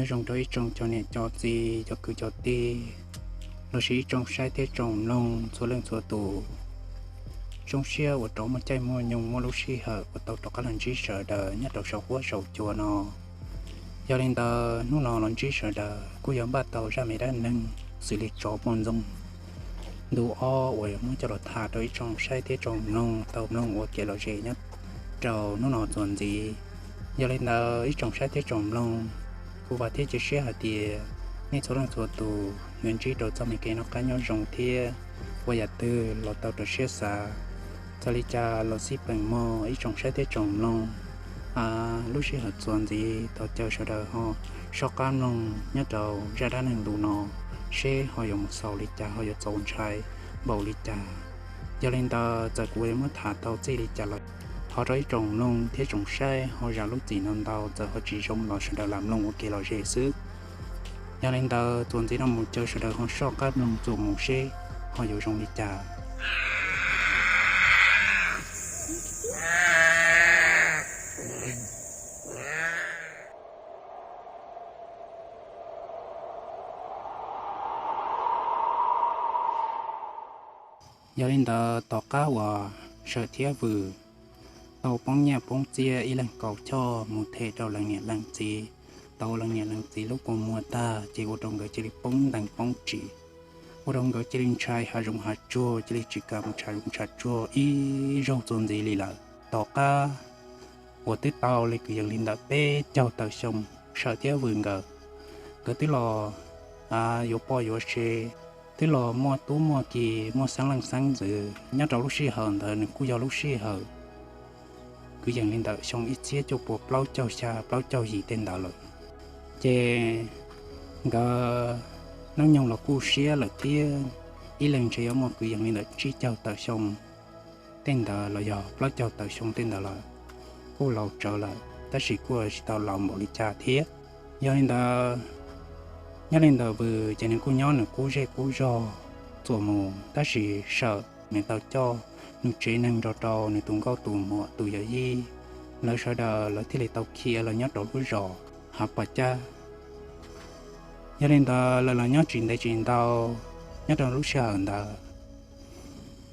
Zoo rau ib tsoom cov niam cov txiv, cov kwv cov tij, los sis ib tsoom saib thiab tsoom mloog txhua leej txhua tus. Zoo siab uas rov muaj caij muaj nyoog muaj lub sij hawm uas tau rov qab los ntsib sawv daws nyob rau saum huab saum cua no. Yog li ntawd hnub no los ntsib sawv daws kuj yog npaj tau zaj me dab neeg xws li tsov poj ntxoog ntu ob uas muab coj los tham rau ib tsoom saib thiab tsoom mloog tau mloog ua kev lom zem nyob rau hnub no txuas ntxiv. Yog li ntawd ib tsoom saib thiab tsoom mloog, kuv vam thiab cia siab hais tias nej txhua leej txhua tus yuav ntsib rau txoj me kev noj qab nyob zoo thiab ua yam twg los tau rau siab xav. Txawm li cas los xij peem mog ib tsoom saib thiab tsoom mloog, lub sij hawm txuas ntxiv thov caw sawv daws ho soj qab mloog nyob rau zaj dab neeg ntu no seb ho yuav mus xaus li cas, ho yuav txaus ntshai npaum li cas. Yog li ntawd txawm kuv yuav muab tham tau txij li cas los thov rau ib tsoom mloog thiab tsoom saib ho zam lub txim no ntau, txawm ho tsis zoo los sawv daws lam mloog ua kev lom zem xwb. Yog li ntawd txuas ntxiv no mus caw sawv daws ho soj qab mloog txuas mus seb ho yuav zoo li cas. Yog li ntawd tom qab uas Sawm thiab Vwm tau poob nyiaj poob txiaj ib leeg kaum choj mus them rau leej niam leej txiv, tau ua leej niam leej txiv lub kua muag tag ces ua rau nkawd cia li poob ntees poob ris, ua rau nkawd cia li ntshai hav zoov hav tsuag, cia li tsis kam mus tshav zoov tshav tsuag ib zaug txuas ntxiv li lawm. Tom qab uas twb tau li kwv yees li ntawm peb caug tawm xyoo, Sawm thiab Vwm nkawd, nkawd twb los yuav poj yuav sev, twb los muaj tub muaj ki, muaj xeeb leej xeeb ntxwv. Nyob rau lub sij hawm ntawd nws kuj yog lub sij hawm kwv yees li ntawm xyoo ib txhiab cuaj puas plaub caug xya plaub caug yim tej ntawd lawm. Ces nkawd hnub nyoog los kuj siab lawm thiab, ib leeg ntshe yuav muaj kwv yees li ntawm tsib caug tawm xyoo tej ntawd los yog plaub caug tawm xyoo tej ntawd lawm, kuj laus tsawv lawm tab sis kuj tsis tau laus npaum li cas thiab. Yog li ntawd, nyob li ntawm Vwm ces nws kuj nyob nws qub zej qub zog txuas mus, tab sis Sawm nws tau coj nws tsev neeg nrog rau nws tus nkauj tus muam tus yawm yij, lawv sawv daws lawv thiaj li tau khiav los nyob rau lub zos Hav Pos Cab. Yog li ntawd lawv los nyob tsis ntev tsis ntau, nyob rau lub sij hawm ntawd,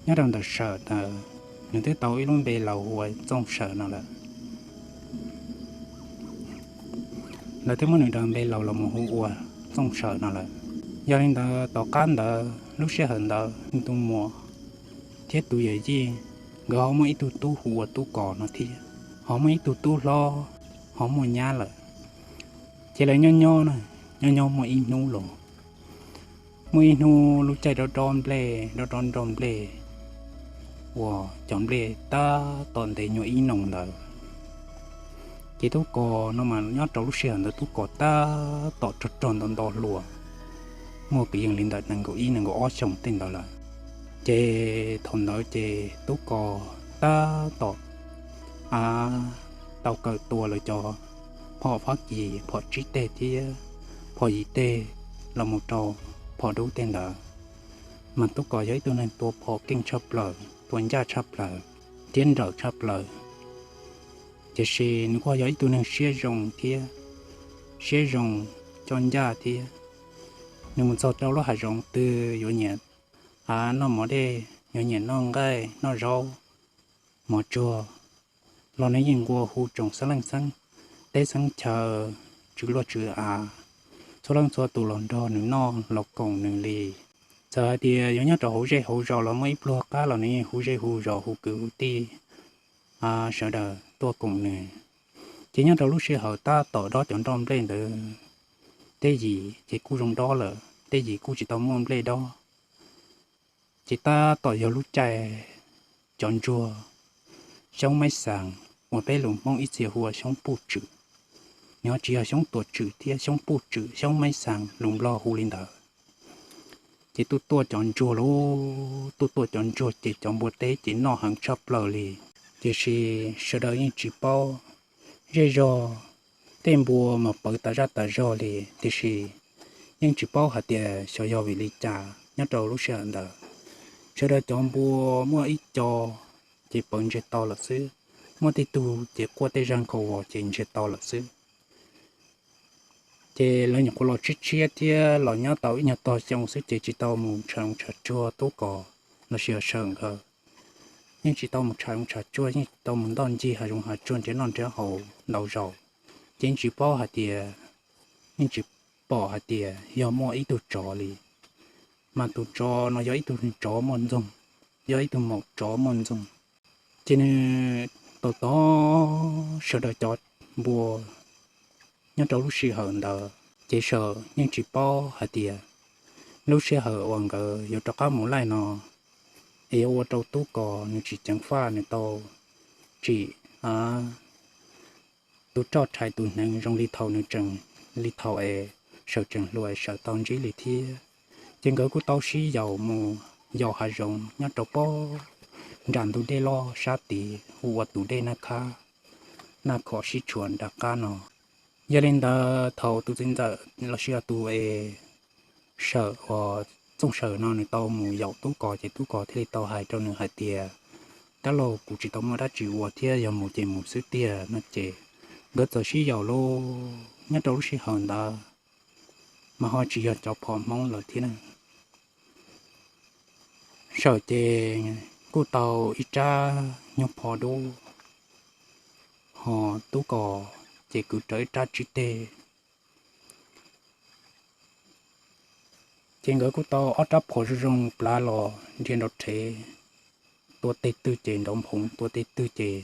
nyob rau ntawm Sawm ntawd, nws twb tau ib lub npe laus hu ua Txooj Sawm no lawm. Lawv twb muab nws daws npe laus los mus hu ua Txooj Sawm no lawm. Yog li ntawd tom qab ntawd lub sij hawm ntawd nws tus muam thiab tus yawm yij, nkawd ho muaj ib tug tub hu ua Tub Kos no thiab, ho muaj ib tug tub hlob ho muaj nyab lawm. Ces lawv nyob nyob na, nyob nyob muaj ib hnub los, muaj ib hnub lub caij dob dob nplej, dob dob nroj nplej, uas cov nplej tab tom ntev nyuag ib noo ntawd. Ces Tub Kos no mas nyob rau lub sij hawm ntawd Tub Kos tab tom rog rog nto nto hluas, muaj kwv yees li ntawm nees nkaum ib nees nkaum ob xyoos tej ntawd lawm. Ces thaum ntawd ces Tub Kos tab tom tau kawm tua lawv cov phom Fab Kis, phom tsib teg thiab phom yim teg los mus rau phom dub tej ntawd. Mas Tub Kos yog ib tug neeg tua phom keej tshaj plaws, tua ncaj tshaj plaws thiab nrawm tshaj plaws. Tiam sis nws kuj yog ib tug neeg siab zoo thiab, siab zoo, coj ncaj thiab. Nws mus txog rau lub hav zoov twg yuav nyiam noj mov dej, yuav nyiam noj nqaij noj zaub, mov tsuag, los nws yeej nqua hu tsoom xeeb leej xeeb teb xeeb chaw, tswv luaj tswv av, txhua leej txhua tus los nrog nws noj los koom nws li. Txawm hais tias yuav nyob rau hauv zej hauv zos los muaj ib pluag qab los nws yeej hu zej hu zos hu kwv hu tij sawv daws tuaj koom nws. Ces nyob rau lub sij hawm tab tom dob cov nroj nplej ntawd, tej yim ces kuj zoo dob lawm, tej yim kuj tsis tau muaj nplej dob. Ces tab tom yog lub caij cov ntsuag xyoob maib xas uas peb lus Hmoob ib txhia hu ua xyoob puj tswm, nws ho tsis yog xyoob tuam tswm thiab, xyoob puj tswm, xyoob maib xas lus Nplog hu li ntawd. Ces tuaj tuaj cov ntsuag lauj, tuaj tuaj cov ntsuag ces cov npua teb ces noj heev tshaj plaws li. Tiam sis sawv daws yeej tsis paub, zej zog tej npua mas pawv tas zaj tas zog li, tiam sis yeej tsis paub hais tias xyov yog vim li cas nyob rau lub sij hawm ntawd, sawv daws cov npua muaj ib co ces pawv ntsiag to lawm xwb, muaj tej tug ces quaj tej zaj nkhaus vos ces ntsiag to lawm xwb. Ces lawv nyuam qhuav los tshiab tshiab thiab los nyob tau ib nyuag tog xyoo xwb ces tsis tau mus tshawb tshuaj tub Kos los sis yog Sawm nkawd. Yeej tsis tau mus tshawb tshuaj, yeej tsis tau mus ntoj ncig hav zoov hav tsuag nrhiav noj nrhiav haus ntau zaus. Ces yeej tsis paub hais tias, yeej tsis pom hais tias yog muaj ib tug tsov li. Mas tus tsov no yog ib tug tsov muaj ntxoog, yog ib tug maum tsov muaj ntxoog. Ces nws tos tos sawv daws cov npua nyob rau lub sij hawm ntawd, ces Sawm yeej tsis paub hais tias lub sij hawm uas nkawd yuav rov qab mus laij no es yuav ua rau tub Kos nws tsis ceev faj, nws tau tsim tus roj rhais tus hneev zoo li thaum nws tseem, li thaum es Sawm tseem hluas es Sawm tau ntsib li thiab. Ces nkawd kuj tau sib yaum mus yaum hav zoov nyob rau pob nram ntug dej loj sab tid hu ua tus dej Naj Khab, Naj Khom sib tshuam nram qab no. Yog li ntawd thaum tus txiv ntxawm los sis yog tus es Sawm uas Txooj Sawm no nws tau mus yaum tub Kos ces tub Kos thiaj li tau hais rau nws hais tias, dab laug, kuv tsis tau muaj dab tsi ua thiab, yog mus ces mus xwb tiag no ces nkawd txawm sib yaum lauj. Nyob rau lub sij hawm ntawd mas ho tsis yog cov phom Hmoob lawm thiab na. Sawm ces kuj tau ib rab nyuag phom dub, ho tub Kos ces kwv rawv ib rab tsib teg. Ces nkawd kuj tau ob rab phom zoo zoo plav los nrhiav nrov rhev, tua tej twg ces nrov nphoov, tua tej twg ces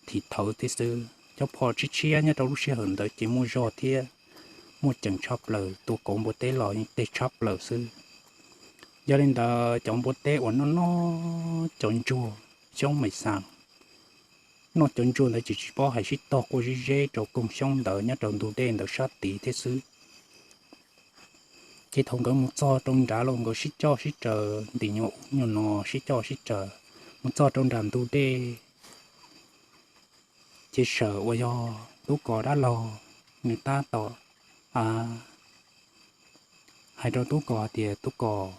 thim thawv thiab xwb. Cov phom tshiab tshiab nyob rau lub sij hawm ntawd ces muaj zog thiab muaj ceem tshaj plaws, tua kauv npua teb los yeej teg tshaj plaws xwb. Yog li ntawd cov npua teb uas noj noj cov ntsuag xyoob me xas, noj cov ntsuag ntawd ces tsis paub hais sib tog quaj zeb zeb rau koog xyoob ntawd nyob rau ntug dej ntawd sab tid thiab xwb. Ces thaum nkawd mus txog rau nrad los nkawd sib coj sib raws ntim nyuag ub nyuag no, sib coj sib raws mus txog rau nram ntug dej. Ces Sawm uas yog tub Kos dab laug, nws tab tom hais rau tub Kos hais tias, tub Kos,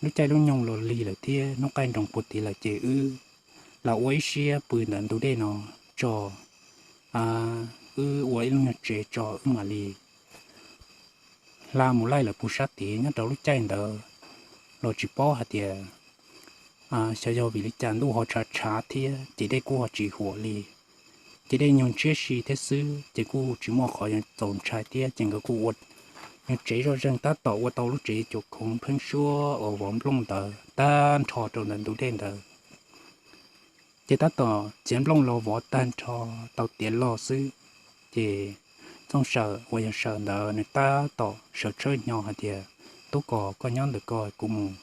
lub caij lub nyoog los lig lawm thiab hnub qaij nroos puag tid lawm ces wb lam ua ib siab pw ntawm ntug dej no tso, wb ua ib lub nyuag tsev tso wb mam li hla mus laij lawm puag sab tid. Nyob rau lub caij ntawd los tsis paub hais tias xyov yog vim li cas ntuj ho tshav tshav thiab ces dej kuj ho tsis huam li. Ces dej nyuag ntshiab si thiab xwb ces kuj tsis muaj qhov yuav txaus ntshai thiab ces nkawd kuj ua nyuag tsev zoj zeeg, tab tom ua tau lub tsev cuam khoov pheeb suab uas vov nplooj ntawd tag nrho rau ntawm ntug dej ntawd. Ces tab tom txiav nplooj los vov tag nrho tau tiav log xwb, ces Txooj Sawm uas yog Sawm ntawd nws tab tom sawv tshawb hnyo hais tias, tub Kos, koj nyob ntawm ko kuv mus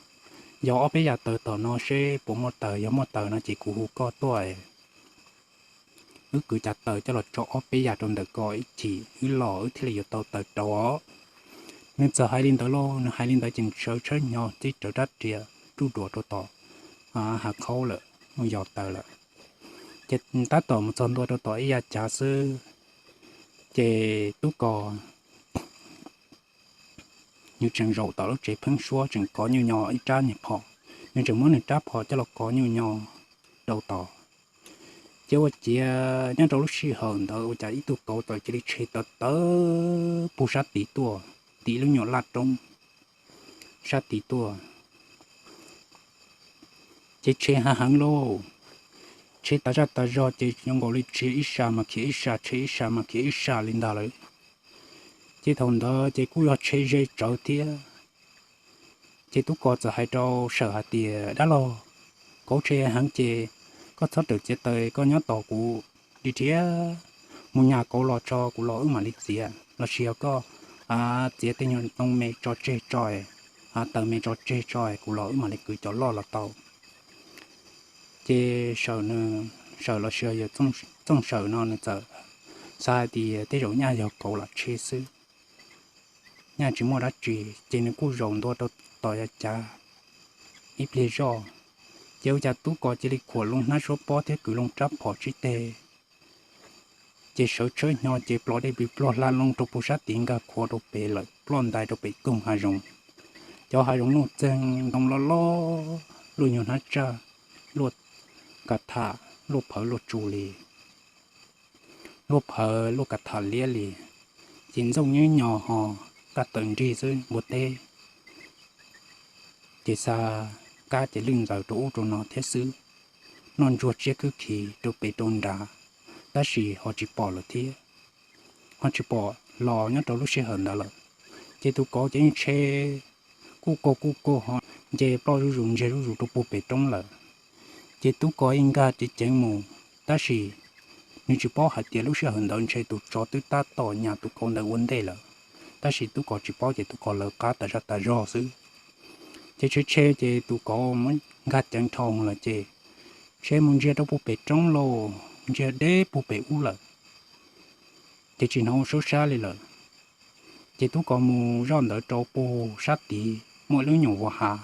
yos ob peb yam taws tom no seb puas muaj taws, yog muaj taws no ces kuv hu koj tuaj, wb kwv cov taws coj los tso ob peb yam rau ntawm ko ib chim wb los wb thiaj li yuav tau taws rauv os. Nws txawm hais li ntawd lauj, nws hais li ntawd ces nws sawv tshawb hnyo tib rawv rab riam ruj duav rau tom hav khaub lawm mus yos taws lawm. Ces tab tom mus txog ntua rau tom ib yav cav xwb, ces tub Kos nws tseem zaum tom lub tsev pheeb suab tseem kov nyuj nyo ib rab niag phom, nws tseem muab nws rab phom coj los kov nyuj nyo rau tod. Ces ua ciav nyob rau lub sij hawm ntawd ua cas ib tug kauv txawm cia li tshe tawv tawv puag sab tid tuaj, tim lub nyuam laj roob sab tid tuaj. Ces tshe hav heev lauj, tshe tas zaj tas zog ces zoo nkaus li tshe ib sab mas khiav ib sab, tshe ib sab mas khiav ib sab li ntag lawm. Ces thaum ntawd ces kuj yog tshe ze tsawv thiab. Ces tub Kos txawm hais rau Sawm hais tias, dab laug, kauv tshe heev ces koj txhob rawm txiav taws, koj nyob tos kuv dim thiab mus nyas kauv los tso kuv los wb mam li txiav, los sis yog koj txiav tej nyuag ntoo me tso tseg tso, taws me tso tseg tso kuv los wb mam li kwv cov loj los tau. Ces Sawm, Sawm los sis yog Txooj Sawm no nws txawm xav hais tias tej zaum nyaj yog kauv lam tshe xwb, nyaj tsis muaj dab tsi, ces nws kuj zaum ntua rau tom yav cav ib pliag zoj, ces ua cas tub Kos cia li khuam loo hnab suab pob thiab kwv loo rab phom tsib teg. Ces sawv tshawb hnyo ces plos dej plig pluag hla loo rau puag sab tid nkag khuav rau pem lawm, ploj ntais rau pem koog hav zoov. Cov hav zoov luaj txeeg, ntoo loj loj, luaj nyuag hnab tsaj, luaj ka tham, luaj phawv luaj tsu li. luaj phawv luaj ka tham liab li, ces ntxooj nyob nyo ho kaj tawm nrig xwb npua teb. Ces xa kab ces lwj ntxaws rau ub rau no thiab xwb, noj ntsuag tsiab khwb khiv rau pem rau nrad, tab sis ho tsis pom lawm thiab. Ho tsis pom los nyob rau lub sij hawm ntawd lawm, ces tus kauv ces yeej tsheb kuj kaug kuj kaug ho nce ploj zuj zus ntsiag zuj zus rau puag pem roob lawm. Ces tub ko yeej nkag ceev ceev mus, tab sis nws tsis paub hais tias lub sij hawm ntawd ntshe tus tsov twb tab tom nyas tus kauv ntawd ua ntej lawm, tab sis tub ko tsis paub ces tub ko lawv qab tas zaj tas zog xwb. Ces tsheb tsheb ces tus kauv muab nkag ceev dhau lawm ces tsheb mus ntsia rau puag pem roob lauj, ntsia deb puag pem ub lawm, ces tsis hnov suab sab li lawm. Ces tub ko mus zoj ntawd rau puag sab tid muaj lub nyuam vos hav,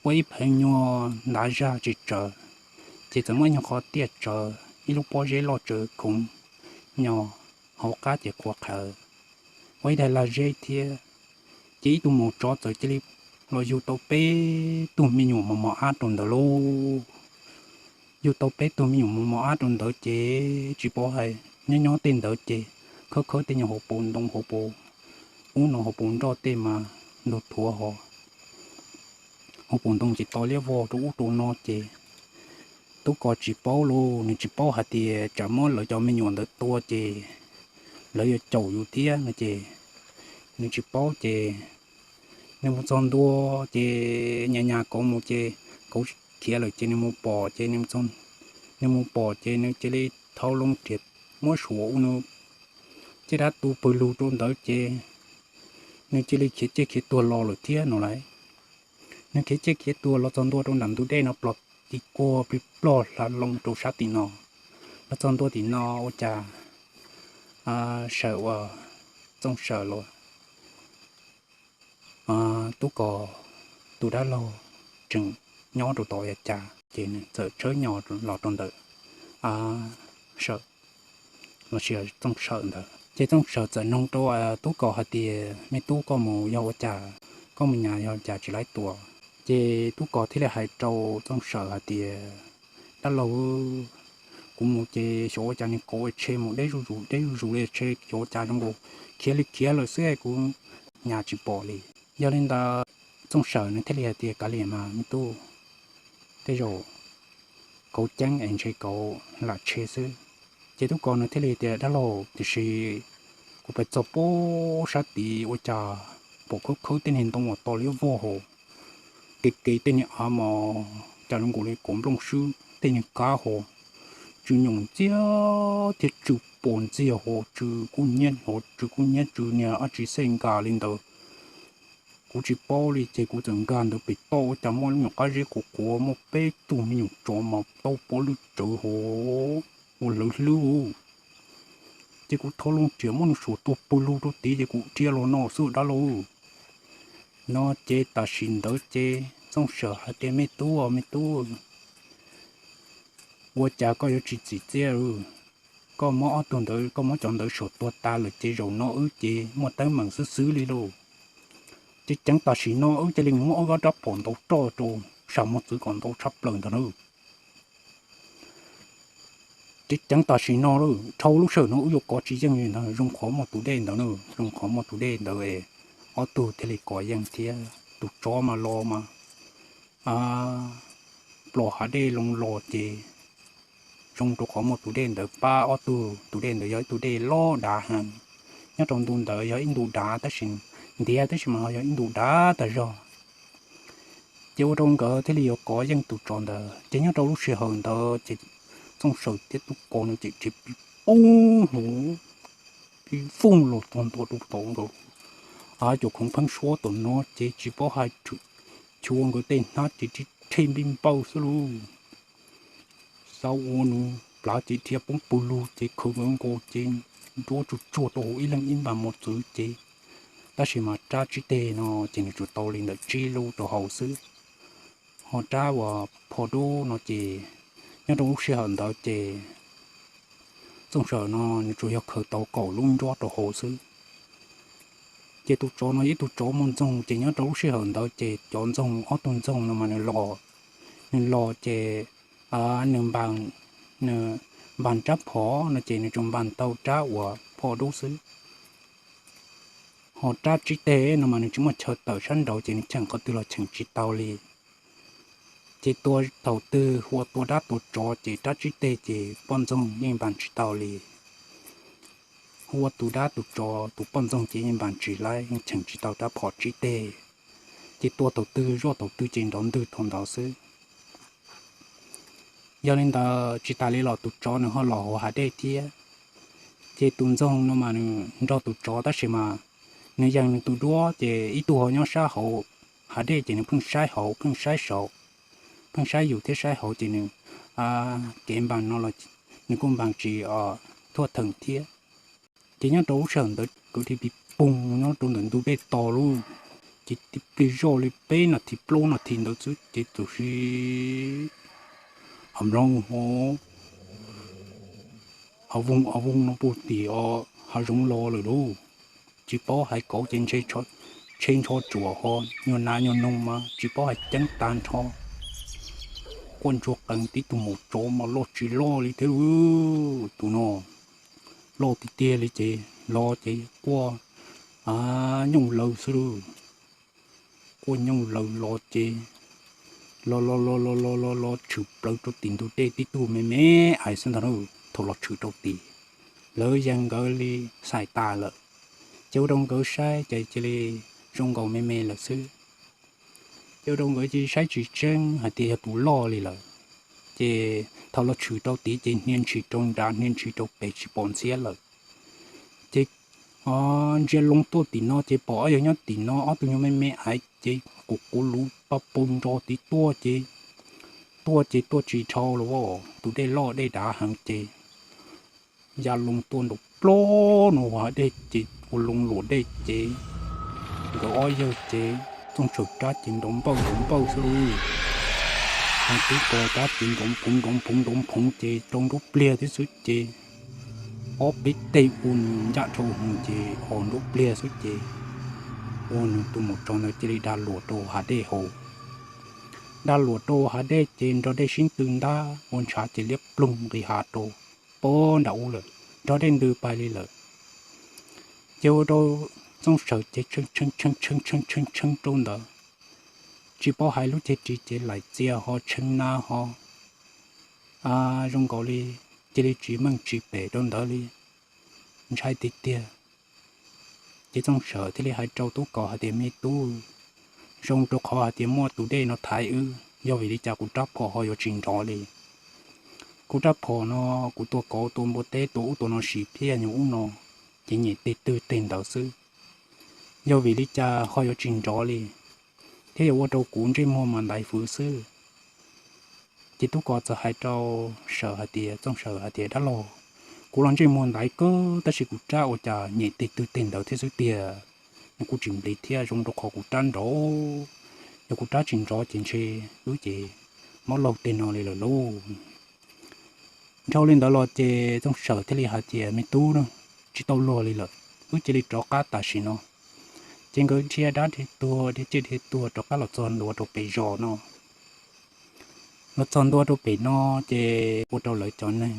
ua ib pheev nyuag ntav zag tsis tsawv, ces txawm muaj ib nyuag qhov tiaj tsawv, ib lub pob zeb loj tsawv khoov nyo, hauv qab ces qhuav qhawv, ua ib daig lag zeb thiab. Ces ib tug maum tsov txawm cia li los yug tau peb tug me nyuam mos mos ab rau ntawd lauj. Yug tau peb tug me nyuam mos mos ab rau ntawd ces tsis paub hais, nyob nyob tej ntawd ces khawb khawb tej nyuag hauv paus ntoo hauv paus ub no hauv paus nroj tej mas ntug thuav ho, hauv paus ntoo ces to liab vog rau ub rau no ces tub ko tsis paub lauj, nws tsis paub hais tias tsam muab lawv cov me nyuam ntawd tua ces lawv yuav caum yus thiab no ces nws tsis paub ces nws mus txog ntua ces nyas nyas kauv mus ces kauv khiav lawm ces nws mus pom ces nws mus pom ces nws cia li thau loo riam muab suav ua nws caj dab tu pawg lug rau ntawd ces nws cia li khiav ciaj khiav tuag los lawm thiab no lauj. Nws khiav ciaj khiav tuag los txog ntua rau nram ntug dej no plos tis kuag plig plog hla loo rau sab tim no. Los txog ntua tim no ua cas Sawm uas Txooj Sawm los tub ko tus dab laug tseem nyob rau tod ua cas ces nws txawm tshawb nyo los rau ntawm Sawm los sis Txooj Sawm ntawd ces Txooj Sawm txawm noog rau tub ko hais tias me tub koj mus yog ua cas, koj mus nyas yog cas tsis laib tua. Ces tub ko thiaj li hais rau Txooj Sawm hais tias dab laug, kuv mus ces xyov ua cas nws kauv tshe mus deb zuj zus deb zuj zus li tshe xyov ua cas zoo nkaus khiav li khiav lawm xwb kuv nyas tsis pom li. Yog li ntawd Txooj Sawm nws thiaj li hais tias kav liam mas me tub, tej zaum kauv ceeb es ntshe kauv lam tshe xwb. Ces tub ko nws thiaj li tias dab laug tiam sis kuv pais txog puag sab tid ua cas pom khawb khawb tej niag ntoo uas to liab vog hos, kev kev tej niag av mas cas zoo nkaus li kauv nplooj swb tej niag kab hos, tsw nyoos ntxiag thiab tsw pos ntxiag hos tsw kuj nyiab hos tsw kuj nyiab tsw niag dab tsi xej nkag li ntawd. Kuv tsis paub li ces kuv txawm nkag ntawd pem toj ua cas muaj lub nyuam qab zeb qhuav qhuav muaj peb tug me nyuam tsov mas tau pob lwj tsawv hos ua hlawv hlwb. Ces kuv thau loo riam muab nws suam tuag pawg lug rau tid ces kuv dhia los no xwb dab laug. No ces tam sim ntawd ces Txooj Sawm hais tias me tub, me tub, ua cas koj yuav tsis txim txiaj? Koj muab ob tug ntawd, koj muab cov ntawd suam tuag tas lawm ces zaum no wb ces muaj teeb meem xwb xwb li lauj. Ces ceev tam sim no wb cia li muab ob rab phom ntaus roj rau sam mos txwv kom ntau tshaj plaws ntag na. Ces ceev tam sim no lauj, dhau lub sij hawm no wb yuav kov tsis yeej li ntag, zoo qhov muaj tus dej ntawd na, zoo qhov muaj tus dej ntawd es ob tug thiaj li kov yeej thiab tus tsov mas los mas plos hav dej loo los ces zoo rau qhov muaj tus dej ntawd pab ob tug. Tus dej ntawd yog ib tug dej loj dav heev, nyob rau ntu ntawd yog ib ntu dav tab sis ntiav tab sis mas ho yog ib ntu dav tas zog. Ces ua rau nkawd thiaj li yuav kov yeej tus tsov ntawd. Ces nyob rau lub sij hawm ntawd ces Txooj Sawm thiab tub ko no ces pib poob hlo, pib vooj los txog ntua rau tom nkawd cov khoov pheeb suab tom no ces tsis paub hais, chua nkawd tej hnab ces rhej npij npawj xwb lauj. Xav ua nws plav ces dhia poob pawg lug ces khawv nkawd nkaus ces nruab tsuag tsuag rau hauv ib leeg ib npag mos txwv ces, tab sis mas rab tsib teg no ces nws tsuas tau li ntawm tsib lub rau hauv xwb. Ho rab uas pho dub no ces nyob rau lub sij hawm ntawd ces Txooj Sawm no nws tsuas yog khaws tau kaum lub nruab rau hauv xwb. Ces tus tsov no yog ib tug tsov muaj ntxoog ces nyob rau lub sij hawm ntawd ces cov ntxoog, ob tug ntxoog no mas nws los, nws los ces nws npa, nws npaj rab phom no ces nws tsuas npaj tau rab uas phom dub xwb. Ho rab tsib teg no mas nws tsis muaj chaw tawm sab nraud ces nws cheem qhov twg los cheem tsis tau li. Ces tua thaum twg hu ua tua dab tua tsov ces rab tsib teg ces poj ntxoog yeej npaj tsis tau li. Hu ua tus dab tus tsov tus poj ntxoog ces yeej npaj tsis laib, yeej cheem tsis tau rab phom tsib teg. Ces tua thaum twg zuaj thaum twg ces nrov ntwg thaum ntawd xwb. Yog li ntawd tsis tas li los tus tsov nws ho los hauv hav dej thiab. Ces tus ntxoog no mas nws nrog tus tsov tab sis mas nws yees nws tus duab ces ib tug ho nyob sab hauv hav dej ces nws pheej saib hauv pheej saib saud, pheej saib yus thiab saib hauv ces nws kev npaj no los nws kuj npaj tsis thuaj theem thiab. Ces nyob rau lub sij hawm ntawd kwv dhi pis poog nyob rau ntawm ntug dej to lauj, ces tib pliag zoj li peb nas this plaub nas this ntawd xwb ces txawm sis ho mloog ho ho voog ho voog no puag tim hav zoov los lawm lauj. Tsis paub hais kauv ces ntshe ntsho tsuam ho nyuag nas nyuag noog mas tsis paub hais ceeb tag nrho. Quaj ntsuag qees tib tug maum tsov mas loj tsis loj li thiab lauj, tus no loj tiag tiag li ces los ces quaj nyooj lawv xwb lauj. Quaj nyooj lawv los ces los los los los los los los tshwm plaws rau tim ntug dej tib tug me me aiv xwb ntag lauj. Thaum los tshwm rau tim, lawv yees nkawd li xais tas lawm, ces ua rau nkawd saib ces cia li zoo nkaus me me lawm xwb. Ces ua rau nkawd cia li saib tsis tseeb hais tias yog tus loj li lawm. Ces thaum los tshwm rau tid ces hnia ntshis rau nrad hnia ntshis rau pem tsis pom ntxhiab lawm. Ces ntsia loo tuaj tim no ces pom ob yawg nyob tim no ob tug nyuag me me aiv ces quv quv luv paj pau nro tid tuaj ces, tuaj ces tuaj tsis dhau los tus dej loj dej dav heev ces ya loo tuaj nraum plob no hav dej ces ua loo luam dej ces nkawd ob yawg ces Txooj Sawm rab ces nrov npawj nrov npawj xwb lauj. Ho Tub Kos rab ces nrov phoov nrov phoov nrov phoov ces rau nruab pliag thiab xwb ces ob peb teg ua nws ncaj dhau hwv ces ho nruab pliag xwb ces ua nws tus maum tsov ntawd cia li da luam rau hav dej hauv. Da luam rau hav dej ces nrog dej sib tw ntab ua ntshav ces liab ploog nqis hav rau pob nram ub lawm, nrog dej ntws pais li lawm. Ces ua rau Txooj Sawm ces tshee tshee tshee tshee tshee tshee rau ntawd, tsis paub hais lub ceg ris ces laim txias ho tshee na ho zoo nkaus li cia li tsis meej tsis pem rau ntawd li, ntshai tiag tiag. Ces Txooj Sawm thiaj li hais rau Tub Kos hais tias, Me tub, zoo rau qhov hais tias muaj tus dej no thaiv wb, yog vim li cas kuv rab phom ho yuav tsis nrov li? Kuv rab phom no kuv tua kauv tua npua teb tua ub tua no siv phiaj nyuag ub no, ces nyem teg twg teg ntawd xwb, yog vim li cas ho yuav tsis nrov li, thiab yuav ua rau kuv ntsej muag mas ntaiv fwv xwb. Ces Tub Kos txawm hais rau Sawm hais tias, Txooj Sawm hais tias, Dab laug, kuv los ntsej muag ntaiv kawg tab sis kuv rab ua cas nyem teg twg teg ntawd thiab xwb tiag, nws kuj tsis npliv thiab, zoo rau qhov kuv rab nrov, yog kuv rab tsis nrov ces ntshe wb ces mob laug teg no li lawm lauj. Dhau li ntawd los ces Txooj Sawm thiaj li hais tias, Me tub, tsis tau luag li lawm, wb cia li rov qab tam sim no. Ces nkawd dhia dab dhia tuag dhia ciaj dhia tuag rov qab los txog ntua rau pem zos no. Los txog ntua rau pem no ces ua rau lawv cov neeg,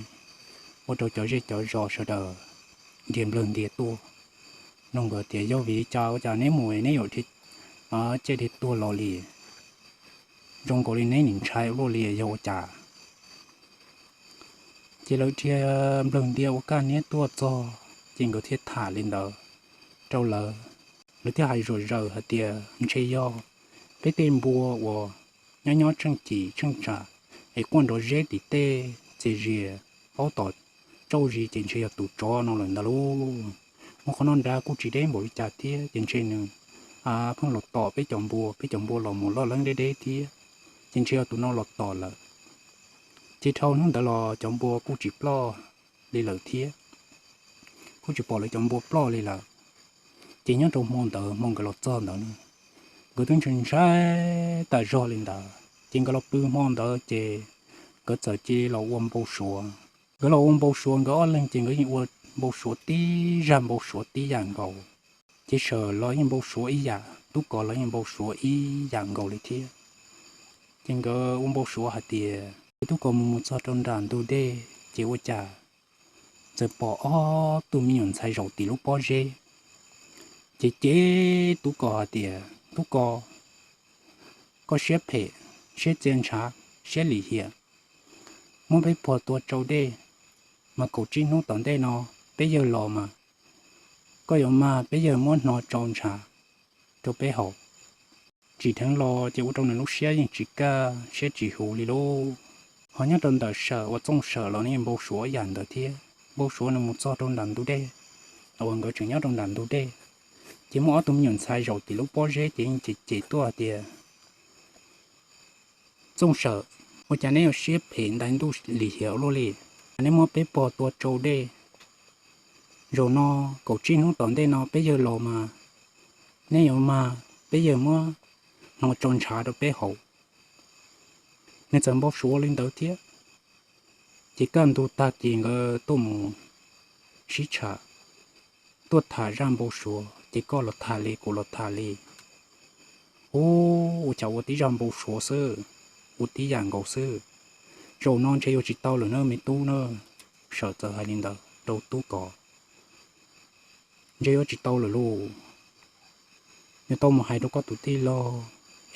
ua rau cov zej cov zos sawv daws dhia nplawg ntias tuaj, nug nkawd tias, Yog vim li cas ua cas neb mus neb yuav dhia ciaj dhia tuag los li? Zoo nkaus li neb nim ntshai ua luaj li yog ua cas? Ces lawv dhia nplawg ntias ua kaj niab tuaj txog ces nkawd thiaj tham li ntawd rau lawv. Lawv thiaj hais zom zaws hais tias, Ntshe yog peb tej npua uas nyob nyob tsheej cim tsheej tsam es quaj nrov zeb tim tej txias zias aub tom tsauj zis ces ntshe yog tus tsov no lawm ntag lauj. Muaj qhov no nrad kuj tsis deb npaum li cas thiab ces ntshe nws pheej los tom peb cov npua, peb cov npua los mus loj leeb deb deb thiab, ces ntshe yog tus no los tom lawm. Ces dhau hnub ntawd los cov npua kuj tsis ploj li lawm thiab, kuj tsis pom lawv cov npua ploj li lawm. Ces nyob rau hmo ntawd hmo nkawd los txog ntawd, nkawd twb ntshai ntshai tas zog li ntawd ces nkawd los pw hmo ntawd ces nkawd txawm cia li los ua npau suav. Nkawd los ua npau suav, nkawd ob leeg ces nkawd yeej ua npau suav tib zaj npau suav tib yam nkaus. Ces Sawm los yeej npau suav ib yam, Tub Kos los yeej npau suav ib yam nkaus li thiab. Ces nkawd ua npau suav hais tias, Tub Kos mus mus txog rau nram ntug dej, Ces ua cas txawm pom ob tug me nyuam ntxhais zaum tim lub pob zeb. Ces cem Tub Kos hais tias, Tub Kos, koj siab phem, siab txia ntshav, siab lim hiam, muab peb puag tua tsau dej, mas kaum tsib hnub tom ntej no peb yawg los mas, koj yuav mag peb yawg muab hno tsau ntshav rau peb haus. Tsim dheev los ces ua rau nws lub siab yeej tsis kaj siab tsis huv li lauj. Ho nyob rau ntawm Sawm uas Txooj Sawm los nws npau suav yam ntawd thiab. Npau suav nws mus txog rau nram ntug dej, uas nkawd tseem nyob rau nram ntug dej, ces muaj ob tug me nyuam ntxhais zaum tim lub pob zeb ces yeej cem cem tuaj hais tias, Txooj Sawm, ua cas neb yuav siab phem ntais ntuj lim hiam ua luaj li? Neb muab peb puag tua tsau dej, zaum no kaum tsib hnub tom ntej no peb yawg los mas, neb yuav mag peb yawg muab hno tsau ntshav rau peb haus. Nws txawm npau suav li ntawd thiab. Ces kaj ntug tag kis nkawd tuaj mus sib tsham, tuaj tham zaj npau suav, ces koj los tham li kuv los tham li. Ub, ua cas ua tib zaj npau suav xwb, ua tib yam nkaus xwb. Zaum no ntshe yuav tsis tau lawm na me tub na. Sawm txawm hais li ntawd rau Tub Kos, ntshe yuav tsis tau lawm lauj. Nws tau mus hais rau koj tus tij laug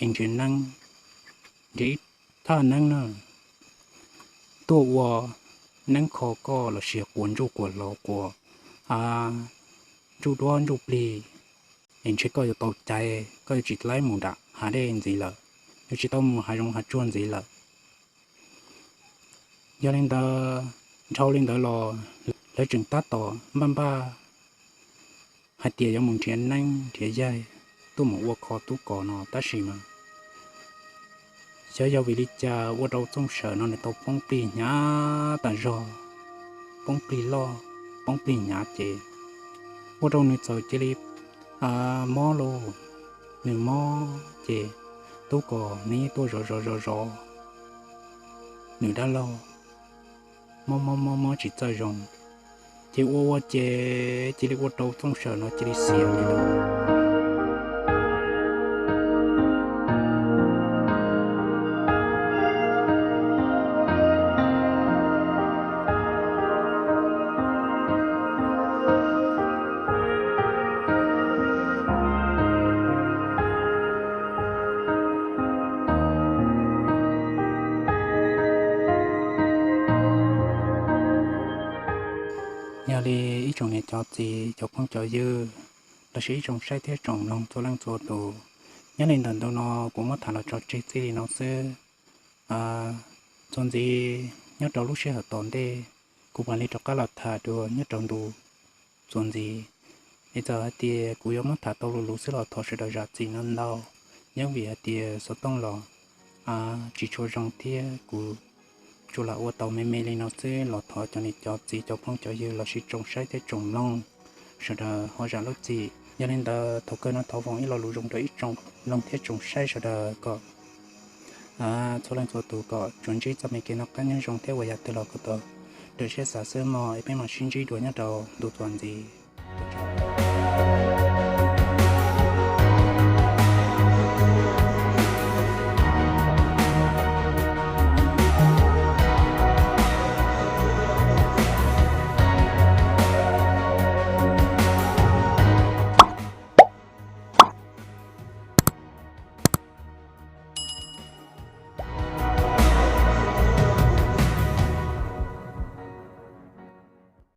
es nrhiav neeb, nrhiav ib thaj neeb na, tuaj ua neeb kho koj los sis quas ntsuj quas hlauv quas ntsuj duab ntsuj plig, es ntshe koj yuav tau caiv, koj yuav tsis tau mus nram hav dej ntxiv lawm, yuav tsis tau mus hav zoov hav tsuag ntxiv lawm. Yog li ntawd, dhau li ntawd los lawv tseem tab tom npaj npaj hais tias yuav mus nrhiav neeb nrhiav yaig tuaj mus ua kho Tub Kos no tab sis mas xyov yog vim li cas ua rau Txooj Sawm no nws tau poob plig hnyav tas zog, poob plig loj, poob plig hnyav ces ua rau nws txawm cia li mob lauj. Nws mob ces Tub Kos nws yeej tuaj zov zov zov zov nws dab laug, mob mob mob mob tsis txawj zoo, ces ua ua ces cia li ua rau Txooj Sawm no cia li xiam li lawm. Yog li ib tsoom niam cov txiv cov phooj cov ywg, los sis ib tsoom saib thiab tsoom mloog txhua leej txhua tus, nyob li ntawm ntu no kuv muab tham los tso tseg txij li no xwb. Txuas ntxiv nyob rau lub sij hawm tom ntej, kuv mam li rov qab los tham dua nyob rau ntu txuas ntxiv. Es txawm hais tias kuv yuav muab tham tau luv luv xwb los thov sawv daws zam txim ntau ntau, yeej vim hais tias xov tooj los tsis tshua zoo thiab kuv tsuas lam ua tau me me li no xwb los thov cov niam cov txiv cov phooj cov ywg los sis tsoom saib thiab tsoom mloog sawv daws ho zam lub txim. Yog li ntawd thaum kawg no thov foom ib lo lus zoo rau ib tsoom mloog thiab tsoom saib sawv daws kom txhua leej txhua tus kom tsuas ntsib txoj me kev noj qab nyob zoo thiab ua yam twg los kom tau raws siab xav xwb mog, es peb mam sib ntsib dua nyob rau ntu txuas ntxiv.